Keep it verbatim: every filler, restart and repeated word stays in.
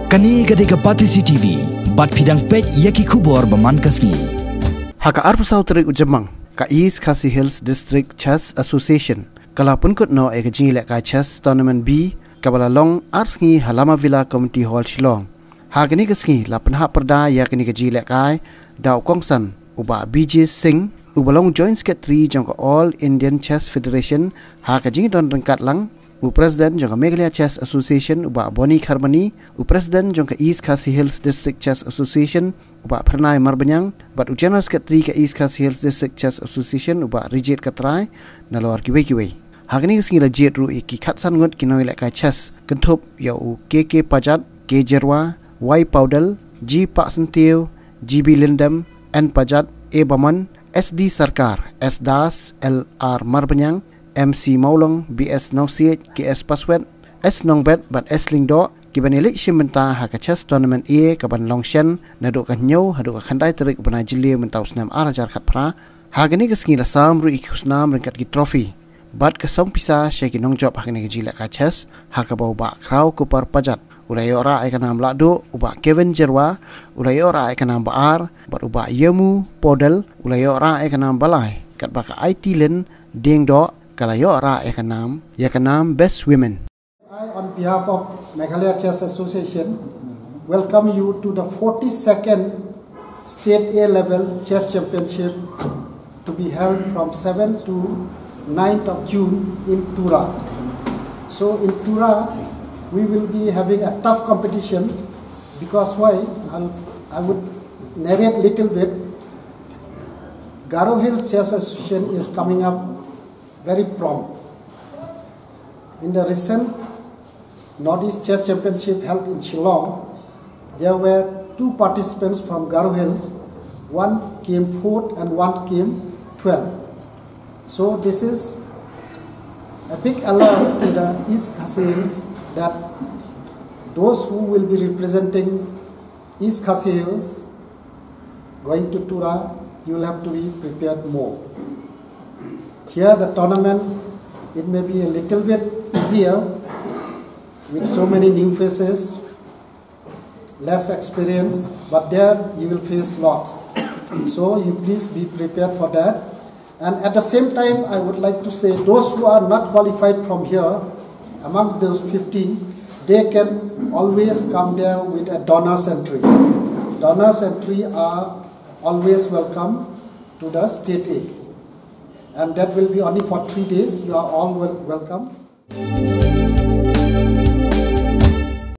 Kane ka dei ka Batesi T V, bad phi dang peit ïa ki khubor ba man ka sngi. Ha ka arphew saw tarik u Jymmang, ka East Khasi Hills District Chess Association ka la pynkut noh ïa ka jingïalehkai chess tournament B, kaba la long ar sngi ha Lama Villa Community Hall, Shillong. Ha kane ka sngi la pynhap pyrda ïa kane ka jingïalehkai da u kongsan u Bah B J Singh, uba long Joint Secretary jong ka All Indian Chess Federation, ha ka jingdon ryngkat lang u President jong ka Meghalaya Chess Association u Bah Boni Kharbani, u President jong ka East Khasi Hills District Chess Association u Bah Phyrnai Marbaniang, bad u General Secretary ka East Khasi Hills District Chess Association u Bah Rijit Katrai, nalor kiwei kiwei. Ha kane ka sngi la jied ruh ïa ki khatsan ngut ki nongïalehkai chess, kynthup ïa u K K Pajat, K Jerwa, Y Paudel, G Paksyntiew, G B Lyndem, N Pajat, A Bamon, S D Sarkar, S Das, L R Marbaniang, M C Mawlong, B S Nongsiej, K S Paswet, S Nongbet bad S Lyngdoh, kiban ïaleit shim bynta ha ka chess tournament A kaban long shen naduh ka hynñiew haduh ka khyndai tarik u bnai Jylliew mynta u snem ar hajar khatphra. Ha kane ka sngi la sam ruh ïa ki khusnam ryngkat ki trophy bad ka song pisa sha ki nongjop ha kane ka jingïalehkai chess, ha kaba u Bah Khraw Kupar Pajat u la ïoh rah ïa ka nam lahduh, u Bah Kevin Jerwa u la ïoh rah ïa ka nam ba ar, bad u Bah Yemu Podel u la ïoh rah ïa ka nam ba lai, katba ka Aiti Lin Diengdoh ka la ïoh rah ïa ka nam, ïa ka nam Best Women. I, on behalf of Meghalaya Chess Association, welcome you to the forty-second State A level Chess Championship to be held from seventh to ninth of June in Tura. So in Tura, we will be having a tough competition because why? I'll, I would narrate little bit. Garo Hills Chess Association is coming up very prompt. In the recent Northeast Chess Championship held in Shillong, there were two participants from Garo Hills. One came fourth and one came twelfth. So this is a big alert to the East Khasi Hills that those who will be representing East Khasi Hills going to Tura, you will have to be prepared more. Here the tournament, it may be a little bit easier with so many new faces, less experience, but there you will face lots. So you please be prepared for that. And at the same time, I would like to say those who are not qualified from here, amongst those fifteen, they can always come there with a donor's entry. Donor's entry are always welcome to the state A. And that will be only for three days. You are all wel- welcome.